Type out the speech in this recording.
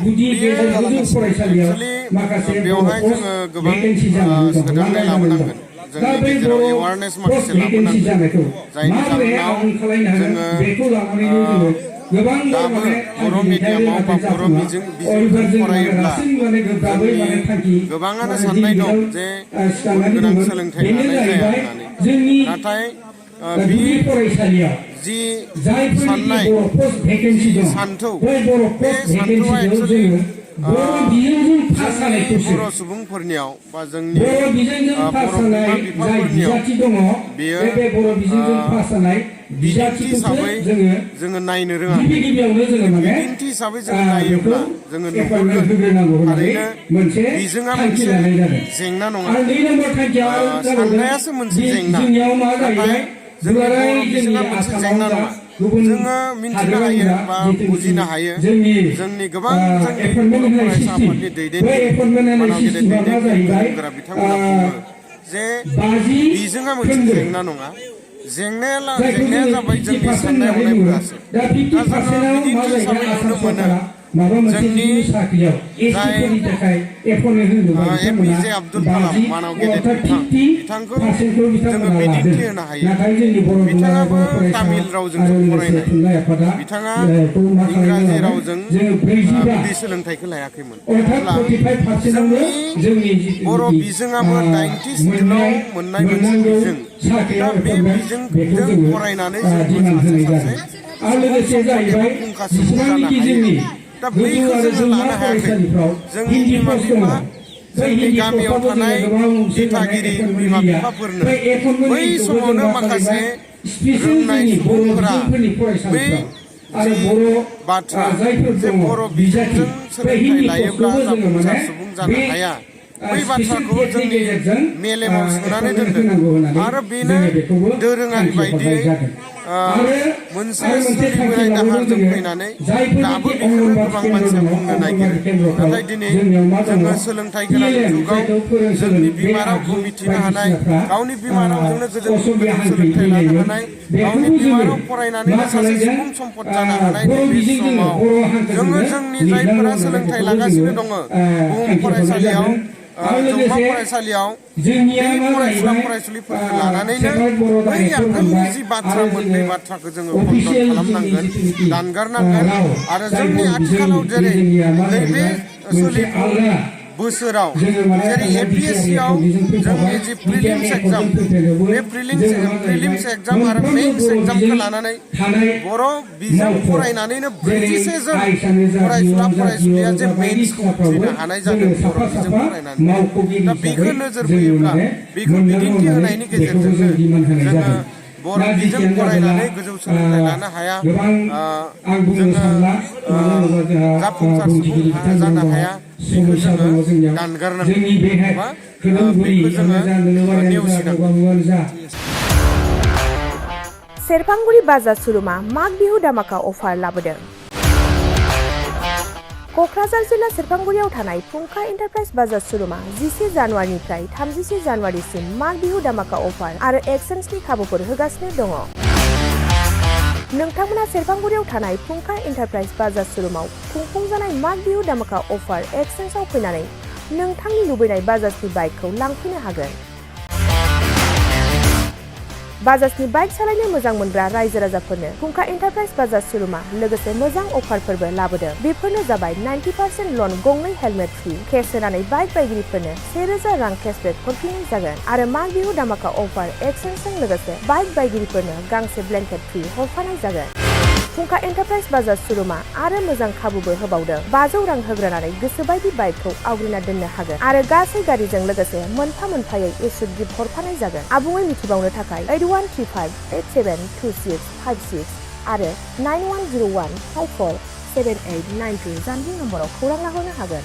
गुदि गेजेर फरायसालियाव माखासे बेवहाय जोङो गोबां सोदांनाय लाबोनांगोन जोंनि गेजेराव एवारनेस माखासे लाबोनांगोन जायनि जाहोनाव जोङो दाबो बर' मिडियामाव बा बर' बिजोंजों फरायोब्ला जोंनि गोबाङानो साननाय दं जे गुन गोनां सोलोंथाइ लानाय जाया होननानै नाथाय बे जि साननाय जि सान्थौ बे सान्थौआ एक्सुवेलि जोंनि बर' सुबुंफोरनियाव बा जोंनि बर' बिमा बिफाफोरनियाव बेयो बिदिन्थि हिसाबै जोङो नायनो रोङाखै बिदिन्थि हिसाबै जोङो नायोब्ला जोङो नुहुरगोन थारैनो बिजोंआ मोनसे जेंना नङा साननायासो मोनसे जेंना नाथाय जोंनि बर' बिजोंआ मोनसे जेंना नङा जोङो मिन्थिनो हायो बा बुजिनो हायो जोंनि गोबां जोंनि बर' फरायसा आफादनि दैदेनगिरि मानाव गेदेर दैदेनगिरि गोरों बिथांमोना बुङो जे बिजोंआ मोनसे जेंना नङा जेंनाया जाबाय जोंनि साननाय हनायफोरासो दा जोङो बिदिन्थि हिसाबै नुनो मोनो जोंनि जाय APJ आब्दुल कालाम मानाव गेदेर बिथांखौ जोङो बिदिन्थि होनो हायो बिथाङाबो तामिल रावजोंसो फरायनाय बिथाङा इंराजि रावजों गुदि सोलोंथाइखौ लायाखैमोन अब्ला जोंनि बर' बिजोङाबो 90 सिदुलाव मोननाय मोनसे बिजों दा बे बिजोंजों फरायनानै जोंबो सासे एबा फुंखा सुबुं जानो हायो दा बैखौ जोङो लानो हायाखै जोंनि बिमा बिफा जोंनि गामियाव थानाय दिथागिरि बिमा बिफाफोरनो बै समावनो माखासे रोंनाय सुबुंफोरा बै जि बाथ्रा जे बर' बिजोंजों सोलोंथाइ लायोब्ला जाफुंसार सुबुं जानो हाया बै बाथ्राखौ जोंनि मेलेमाव सोनानै दोनदों आरो बेनो दोरोङारि बायदियै मोनसे सोलिबोनाय दाहारजों फैनानै दाबो बेखौनो गोबां मानसिया बुंनो नागिरो नाथाय दिनै जोङो सोलोंथाइ गोनां जुगाव जोंनि बिमा रावखौ मिथिनो हानाय गावनि बिमा रावजोंनो गोजौ सोलोंथाइ लानो हानाय गावनि बिमा राव फरायनानैनो सासे सुबुं सम्पद जानो हानाय बे समाव जोङो जोंनि जायफोरा सोलोंथाइ लागासिनो दङ बुहुम फरायसालियाव जौमा फरायसालियाव बे फरायसुला फरायसुलिफोरखौ लानानैनो बै आगोलनि जि बाथ्रा मोननै बाथ्राखौ जोङो कन्ट्रल खालामनांगोन दानगारनांगोन आरो जोंनि आथिखालाव जेरै नैबे सोलिफु बोसोराव जेरै APSCआव जोंनि जि प्रिलिम्स एग्जाम बे प्रिलिम्स एग्जाम आरो मेइन्स एग्जामखौ लानानै बर' बिजों फरायनानैनो 41 जन फरायसुला फरायसुलिया जे मेइन्सखौ उथ्रिनो हानाय जादों बर' बिजों फरायनानै दा बेखौ नोजोर बोयोब्ला बेखौ बिदिन्थि होनायनि गेजेरजोंनो जोङो बर' बिजों फरायनानै गोजौ सोलोंथाइ लानो हाया जोङो जाफुंसार सुबुं जानो हाया बेखौ जोङो दानगारनांगोन बा बेखौ जोङो नेवसिनांगोन। सेरफांगुरि बाजार सुरुमा माग बिहु दामाका अफार लाबोदों। क'क्राझार जिल्ला सेरफांगुरियाव थानाय फुंखा एन्टारप्राइज बाजार सुरुमा 11 जानुवारिनिफ्राय 31 जानुवारिसिम माग बिहु दामाका अफार आरो एक्सचेन्जनि खाबुफोर होगासिनो दङ। नोंथांमोना सेरफांगुरियाव थानाय फुंखा एन्टारप्राइज बाजार सुरुमाव खुंफुंजानाय माग बिहु दामाका अफार एक्सचेन्जआव फैनानै नोंथांनि लुबैनाय बाजाजनि बाइकखौ लांफैनो हागोन। बाजाजनि बाइक सालायनो मोजां मोनग्रा रायजो राजाफोरनो फुंखा एन्टारप्राइज बाजार सुरुमा लोगोसे मोजां अफारफोरबो लाबोदों। बेफोरनो जाबाय 90% लन गंनै हेलमेट फ्रि केस होनानै बाइक बायगिरिफोरनो 1000 रां केसबेक हरफिननाय जागोन आरो माग बिहु दामाका अफार एक्सचेन्जजों लोगोसे बाइक बायगिरिफोरनो गांसे ब्लेंकेट फ्रि हरफानाय जागोन। फुंखा एन्टारप्राइज बाजार सुरुमा आरो मोजां खाबुबो होबावदों। 500 रां होग्रोनानै गोसोबायदि बाइकखौ आवग्रिना दोननो हागोन आरो गासै गारिजों लोगोसे मोनफा मोनफायै इस्युट गिफ्ट हरफानाय जागोन। आबुङै मिथिबावनो थाखाय 8135872656 आरो 9101547892 जानबुं नम्बराव खौरां लाहरनो हागोन।